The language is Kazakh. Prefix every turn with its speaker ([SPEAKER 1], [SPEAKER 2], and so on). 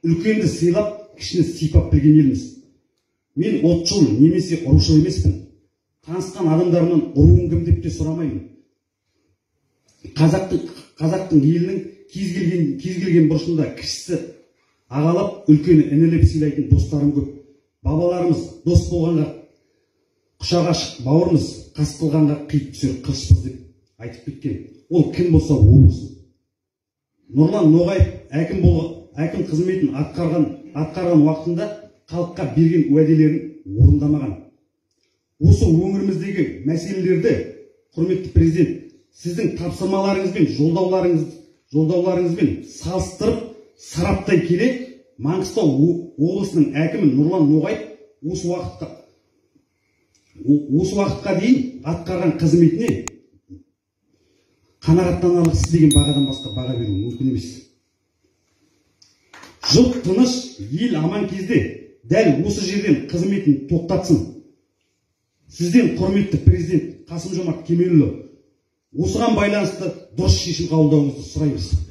[SPEAKER 1] Үлкенді сыйлап, кішіні сипап білген елміз. Мен ұлтшыл немесе рушыл емеспін. Танысқан адамдарымнан руың кім деп те сұрамаймын. Қазақтың елінің кез келген бұрышында кішісі ағалап, үлкені інілеп сыйлайтын достарым көп. Бабаларымыз: «Дос болғанға құшақ ашық бауырмыз, қас қылғанға қиып түсер қылышпыз», – деп айтып кеткен. Ол кім болса, о болсын. Нұрлан Ноғаев әкім қызметін атқарған уақытында халыққа берген уәделерін орындамаған. Осы өңіріміздегі мәселелерді, құрметті Президент, сіздің тапсырмаларыңызбен, жолдауларыңызбен салыстырып сараптай келе, Маңғыстау облысының әкімі Нұрлан Ноғаев осы уақытқа дейін атқарған қызметіне қанағаттанарлықсыз деген бағадан басқа баға беру мүмкін емес. Жұрт тыныш, ел аман кезде дәл осы жерден қызметін тоқтатсын. Сізден, құрметті Президент Қасым Жомарт Кемелұлы, осыған байланысты дұрыс шешім қабылдауыңызды сұраймыз.